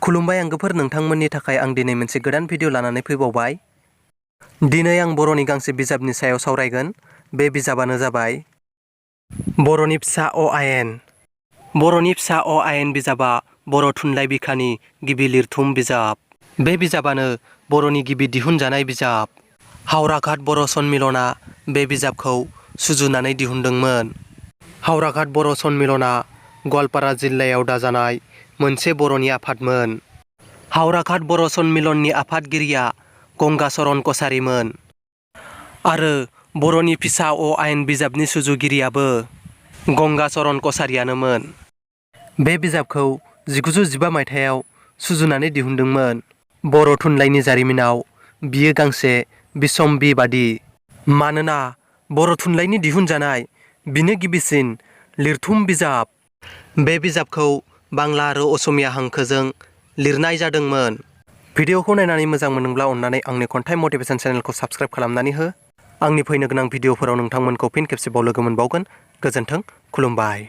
खुलुमबाय आंगोफोर, नोंथांमोननि थाखाय आं दिनै मोनसे गोदान भिडिअ लानानै फैबावबाय। दिनै आं बर'नि गांसे बिजाबनि सायाव सावरायगोन। बे बिजाबानो जाबाय बर'नि फिसा अ आयेन। बर'नि फिसा अ आयेन बिजाबा बर' थुनलाइ बिखानि गिबि लिरथुम बिजाब। बे बिजाबानो बर'नि गिबि दिहुनजानाय बिजाब। हावराघाट बर' सन्मिलना बे बिजाबखौ सुजुनानै दिहुनदोंमोन। हावराघाट बर' सन्मिलना गवालपारा जिल्लायाव दाजानाय मोनसे बर'नि आफादमोन। हावराघाट बर' सन्मिलननि आफादगिरिया गंगाचरण कछारीमोन आरो बर'नि फिसा अ आयेन बिजाबनि सुजुगिरियाबो गंगाचरण कछारीयानोमोन। बे बिजाबखौ 1915 मायथाइयाव सुजुनानै दिहुनदोंमोन। बर' थुनलाइनि जारिमिनाव बियो गांसे बिसम्बि बादि। मानोना बर' थुनलाइनि दिहुनजानाय बिनो गिबिसिन लिरथुम बिजाब। बे बिजाबखौ बांला आरो असमिया हांखोजों लिरनाय जादोंमोन। भिडिअखौ नायनानै मोजां मोनोब्ला अननानै आंनि खन्थाइ मटिभेसन चेनेलखौ साबस्क्राइब खालामनानै हो। आंनि फैनो गोनां भिडिअफोराव नोंथांमोनखौ फिन खेबसेबाव लोगो मोनबावगोन। गोजोन्थों, खुलुमबाय।